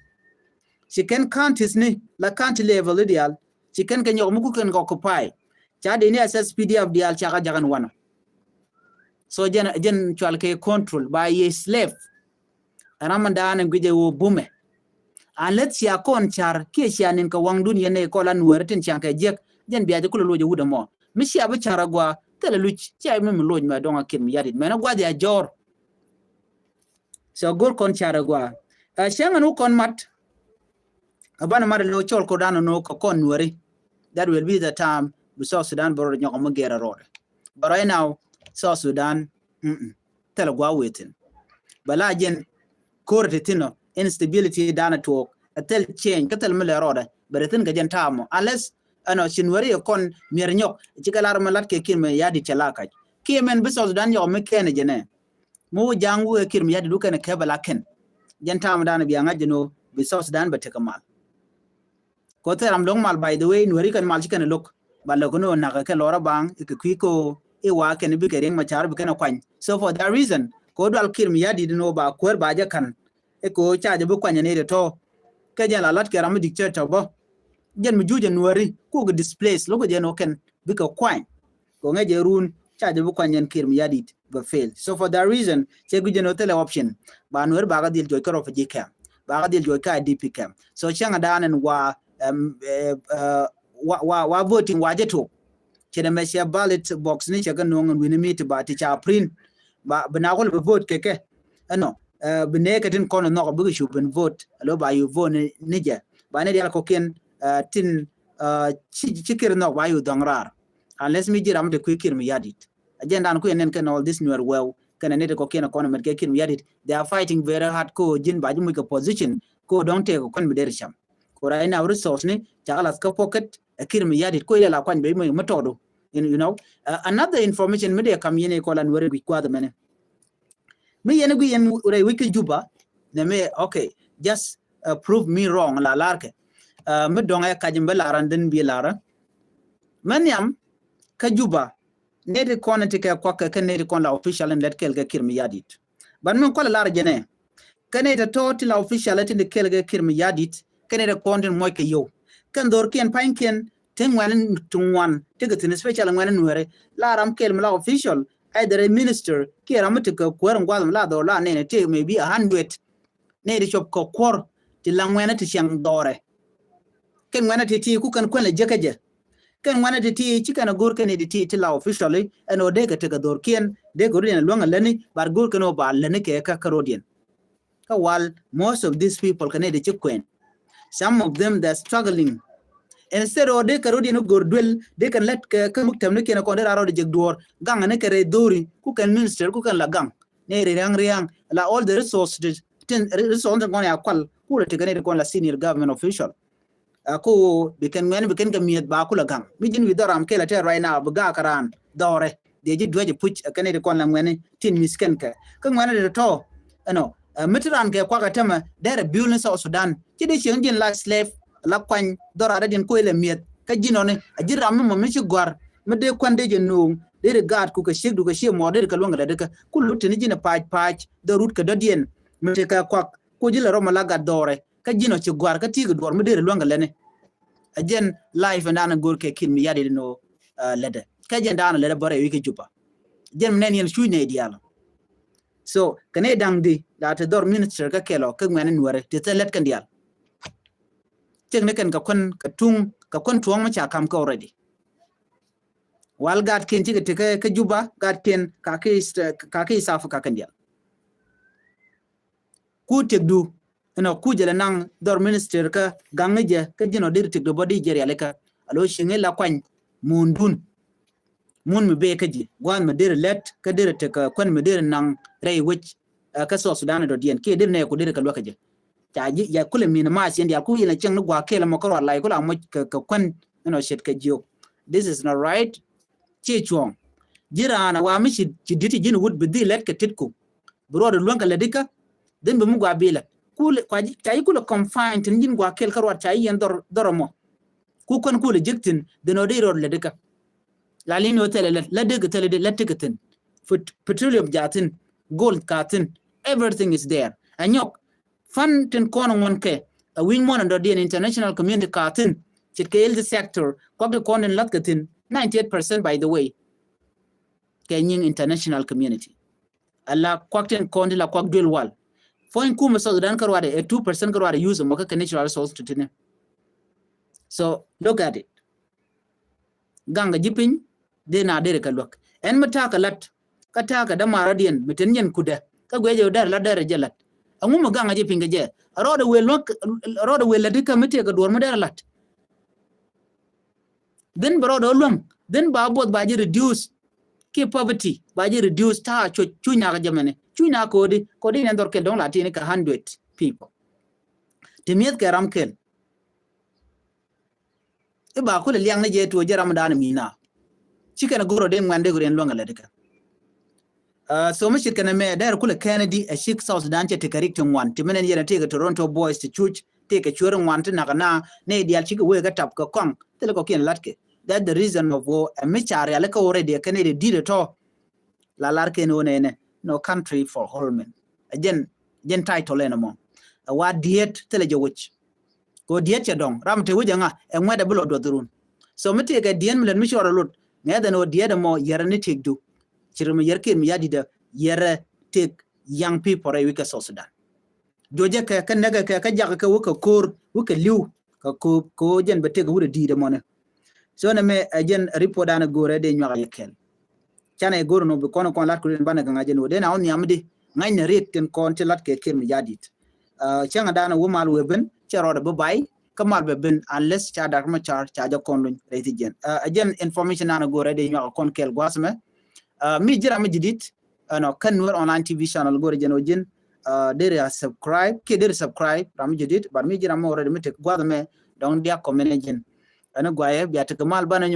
Ci kɛn counties ni la county level i̱ diaal ci kɛn kɛ nyɔk mi ku kɛn kɛ occupy. Ca dee ni S S P D F diaal cakɛ jakä ni wanɔ. So jɛn jɛn cual kɛ control ba yɛ slave. Ram man daan in guijɛ wä bumɛ. Unless cia kɔn car kiɛ cia nin kɛ waŋdun yɛn nɛ kɔl an wɛrɛ tin ciaŋ kɛ jiɛk jɛn bia jɛ kulɛ loc ɛ wut ɛmɔ. Mi cia bi car agua thilɛ luc cia mi mi loc mɛ dɔŋ a Kiir Mayardit mɛn agua dhia jɔr. So go̱r kɔn car agua. Ɛ cäŋ ɛn wä kɔn mat. Ɛ banɛ mat ɛn wä cɔl kodan ɛn wä kɛ kɔn nuɛri. That will be the time bi South Sudan bɛ rɔɔdɛ nyɔk ɔmɔ gɛr ɛ rɔɔdɛ. But right now South Sudan mm-mm. Thilɛ gua within. Bɛ la jɛn ko̱r ti thin ɔ instability danɛ tuɔɔk. Ɛ thil change kä thil mi lɛ rɔɔdɛ bɛ ri thin kɛ jɛn taamɔ unless ɛnɔ ci nuɛri ɛ kɔn miɛr nyɔk. Ci kɛ lar mi lat kɛ Kiir Mayardit cɛ la kac kiɛ mɛn bi South Sudan nyɔk mi kɛn ɛ jɛnɛ. Mi wä ja̱a̱ŋ wä kɛ Kiir Mayardit wä kɛn ɛ kɛpɛ la kɛn. Jɛn taamɔ danɛ bia ŋa̱c jɛn wä bi South Sudan bɛ tekɛ mal. Kɛ thil ram lo̱ŋ mal by the way nuɛri kɛn mal ci kɛn lo̱k. Ba lo̱k ni wä nak kɛ lɔrä baŋ ikɛ kui̱ ko iwa kɛn bikɛ Riek Machar bi kɛn kuany. So for that reason kɛ dual Kiir Mayardit ni wä ba kuäär ba jɛ ka̱n. Ikɛ ca jɛ bi kuany ni ri tɔ kɛ jɛn la lat kɛ ram mi dictator bä. Jɛn mi juuc nuɛri kukɛ displace lo̱k jɛn wä kɛn bikɛ kuany. Kɛ ŋɛ jɛ run ca jɛ bi kuany jɛn Kiir Mayardit bɛ fail. So for that reason cɛ gui̱c jɛn wä thilɛ option. Ba nuɛri ba kɛ dhil juɔc kɛ refugee camp ba kɛ dhil juɔc kɛ I D P camp. So cäŋ a daan ɛn wa wa wa voting wa jɛ tok. Cɛ dɛ mɛ cɛ ballot box ni cɛ kɛ no̱o̱ŋ ɛn wi̱ni mi ti ba ti ca print. Ba bi na kul bi vote kɛ kɛ ɛnɔ bi nɛ kɛ tin kɔn nhɔk bikɛ cu bin vote alo ba yu vote ni jɛ. Ba ni dial kɔkiɛn tin ci kir nhɔk ba yu dhɔŋ raar. Unless mi ji̱ ram ti kui̱ Kiir Mayardit. Agenda ni kui̱ ɛn nɛn kɛn all this nuɛr wɛw kɛn ɛn nɛt kɔkiɛn kɔn mɛt kɛ Kiir Mayardit. They are fighting very hard ko ji̱n ba ji̱ muc kɛ position ko dɔŋ tɛk kɔn mi der cam. Ko right now resource ni cakɛ lath kä pocket ɛ Kiir Mayardit ko ilɛ la kuany bɛ mi tɔdu. You know, another information mi dee kam yɛn ikɔl an weri guic kuath mɛni. Mi yɛn guic yɛn rɛy wi̱c kä Juba nɛ mi okay, just prove me wrong la larkɛ. Mi dɔŋ ɛ kac mi bɛ laran dhin bi laran. Mɛ nhiam kä Juba neti kɔn ti kɛ kuak kɛ kɛ neti kɔn la official in lɛt kɛl kɛ Kiir Mayardit. Ban mi kɔl lar jɛnɛ kɛ neti tɔ ti la official ti ni kɛl kɛ Kiir Mayardit kɛ neti kɔn ti muɔc kɛ yow. Kɛn dhorkiɛn pa̱nykiɛn ti ŋuɛn ti ŋuan ti kɛ thin special ŋuɛn nuɛri la ram kɛl mi la official either a minister kiɛ ram mi ti kɛ kuäär ŋuath mi la dhor la nɛnɛ ti maybe a hundred. Nɛy ti cop kɛ kuɔr ti la ŋuɛnɛ ti ciɛŋ dhɔrɛ. Kɛn ŋuɛnɛ ti ti ku kɛn kuɛn lɛ jek kä jɛ. Kɛn ŋuɛnɛ ti ti ci kɛn a go̱r kɛn nɛy ti ti ti la officially ɛn ɔ dee kɛ tekɛ dhorkiɛn dee kɛ rodiɛn a luäŋ a läni but go̱r kɛn ɔ ba läni kɛ kä kä rodiɛn. Kä wal most of these people kɛ nɛy ti ci kuɛn. Some of them they are struggling. Instead ɔ dee kɛ rodiɛn a go̱r duel dee kɛn lät kɛ kä muk tɛm ni kiɛn a kɔn dee ra rɔɔd jek duɔr gaŋ ni kɛ rɛy dhori ku kɛn minister ku kɛn la gaŋ. Nɛy ri riaŋ riaŋ la all the resources tin resource tin kɔn ya kual kulɛ tekɛ nɛy ti kɔn la senior government official. Ko bi kɛn ŋuɛn bi kɛn kɛ mi̱eth ba kulɛ gaŋ mi ji̱n wi̱i̱ dhɔram kɛl a tɛr right now bi gaak ran dhɔrɛ. Diɛ ji̱ duec puc kɛn nɛy ti kɔn la ŋuɛni tin mi̱th kɛn kɛ kä ŋuɛni ti tɔ ɛnɔ. Mi ti ran kɛ kuak a tämɛ derɛ biul ni South Sudan ci di cieŋ ji̱n la slave la kuany dhɔra dɛ diɛn koc lɛ mi̱eth kä ji̱n ɔni a ji̱ ram mi mɔ mi ci gɔ̱a̱r mi dee kuɛn dee jɛ nuuŋ dee ri gaat ku kɛ ciek du kɛ cie mɔɔr dee ri kɛ luäŋ kɛ lɛ dee kä kul lu tini ji̱n pac pac dhɔr rut kɛ dɔ̱diɛn. Mi ti kɛ kuak ku ji̱ lɛ rɔm la gat dhɔrɛ kä ji̱n ɔ ci gɔ̱a̱r kä ti̱i̱ kɛ duɔr mi dee ri luäŋ kɛ lɛni. A jɛn life ɛn dan go̱r kɛ Kiir Mayardit ni ɔ lɛtdɛ kä jɛn dan lɛtdɛ bɔrɛ wi̱i̱ kɛ Juba. Jɛn mi nɛn yɛn cuc nɛ diaal. So kɛ nɛ da̱ŋ di la ti dhɔr minister kä kɛl ɔ kä ŋuɛn in wɛrɛ ti thɛ lɛt kɛn diaal. Cik ni kɛn kɛ kuän kɛ tuŋ kɛ kuän tuɔ̱ŋ mi ca kam kä already. Wal gat ken cikɛ ti kä Juba gat ken ka ki East Africa kɛn diaal. Ku tiɛkdu ɛnɔ ku jɛ lɛ naŋ dhɔr minister kä gaŋ ni jɛ kä ji̱n ɔ deri tiɛkdu bɔ di jɛ rialikä. A lo ciŋ ila kuany mundun. Mun mi bee kä ji̱ gua̱a̱th mi deri lɛt kä deri tek kuän mi deri naŋ rɛy wec kä South Sudan dɔ̱diɛn kiɛ deri nɛ ku deri kɛ luäk kä jɛ. Ca ji̱ ya kulɛ min ma ciɛn diaal ku yɛn a cieŋ ni gua̱a̱k kɛɛl ɛmɔ kä ruat lay ku la moc kɛ kuän ɛnɔ ce̱tkɛ jiök. This is not right. Ciɛ cuɔ̱ɔ̱ŋ. Ji̱ raan a wa mi ci di̱t ci ji̱n wut bi dhil lɛt kɛ tit ku bi ruɔt luäŋ kɛ lɛ dikä. Dhin bi mi gua bi lɛt kul ca yi kulɛ confine tin ji̱n gua kɛl kä ruɔt ca yi yɛn dhɔr dhɔr mɔ. Ku kän kulɛ jek thin dhin ɔ di ruɔt lɛ dikä. La lin ɔ thɛlɛ lɛ lɛ dek thɛlɛ lɛ tek thin. Petroleum ja thin, gold ka thin, everything is there. Ɛ nyɔk fan tin kɔn ŋuɔn kɛ a wi̱ny muɔ̱n in dɔ̱diɛn international community ka thi̱n ce̱tkɛ health sector kuak ti kɔn in lath kɛ thi̱n ninety eight percent, by the way, kɛ nyiŋ international community. Ala kuak tin kɔn ti la kuak duel wal. Puɔ̱ny kumɛ South Sudan kä ruadɛ ɛ two percent kä ruadɛ use mɔ kä kɛ natural resource ti tini. So look at it. Gaŋ kɛ ji̱ piny dee na derɛ kɛ luäk. Ɛn mi ta̱a̱ kɛ lat kä ta̱a̱ kɛ dämaarä diɛn mi ten yɛn kudɛ kä guiɛ jɛ wä dɛr lat dɛr jɛ lat. Ɛŋu mi gaŋ kɛ ji̱ piny kɛ jɛ? Rɔɔdɛ wëë luäk, rɔɔdɛ wëë lat ikä mi tëë kɛ duɔ̱ɔ̱r mi dɛr lat. Then bɛ rɔɔdɛ wä luäŋ, then ba buɔth ba jɛ reduce. Ki poverty ba jɛ reduce ta̱a̱ cuc cuc nakä jɛ mɛnɛ. Cuc nakä kodi kodi nɛ dhɔr kɛl dɔ̱ŋ la tini kɛ hundred people. Ti mi̱eth kɛ ram kɛl. I̱ ba kulɛ liaŋ ni jɛ tuɔ jɛ ram dan mi na. Ci kɛn a goro den ŋuan dee goro den luäŋ a lɛ dikɛ. Uh, so mi cit kɛn a mɛ dɛr kulɛ kɛn di a cik South Sudan cɛ ti kɛ rik ti ŋuan ti mɛn ɛn yɛn a ti kɛ Toronto boys ti cuc ti kɛ cuɛri ŋuan ti nak na ne dial cik wee kɛ tap kɛ kɔŋ ti lɛ kɔ kiɛn lat kɛ. That the reason of wo a mi ca rial kɛ already kɛn di di tɔ. La lar kɛn wo nɛ nɛ no country for all men. A jɛn jɛn title ɛn mɔ a wa diet ti lɛ jɛ wuc. Ko diet cɛ dɔŋ ram te wec ɛŋa ɛ ŋuɛt ɛ bi lɔ duɔth run. So mi tëëkɛ diet mi lät mi cɔɔr ɛ lot ŋɛth ɛn ɣöö diet ɛmɔ yɛrɛ ni tëëk du. Ci ri mi yɛr kiɛt mi ya di̱t ɛ yɛrɛ tëëk young people rɛy wi̱c kɛ South Sudan. Juɔcɛ kɛ kä näkɛ kɛ kä jakä kɛ wä kɛ ko̱o̱r wä kɛ li̱w kɛ ko̱o̱p kɛ ɣöö jɛn bɛ tëëkɛ wut ɛ di̱i̱t ɛmɔni. So nɛ mɛ ɛ jɛn report dan ɛ go̱o̱rɛ dee nyuak ɛ yɛ kɛl. Canɛ go̱r nɔ bi kɔn kɔn lat kuri banɛ kɛ ŋa̱c jɛ nɔ den a wä nhiam di ŋa̱c nɛ riek tin kɔn ti lat kɛ kir mi jadit. Cäŋ dan wä mal wee ben cɛ rɔɔdɛ bi bay kä mal bɛ ben unless ca dak ma car ca jɛ kɔn luny rɛy ti jɛn. Ɛ jɛn information nan go̱r rɛ di nyuak kɔn kɛl guas mɛ. Mi ji̱ ram mi jidit ɛnɔ kän Nuer online T V channel go̱r jɛn wä ji̱n deri a subscribe kiɛ deri subscribe ram mi jidit but mi ji̱ ram mi already mi tek guas mɛ dɔŋ dia comment jɛn. Ɛn guayɛ bia tek mal banɛ nyu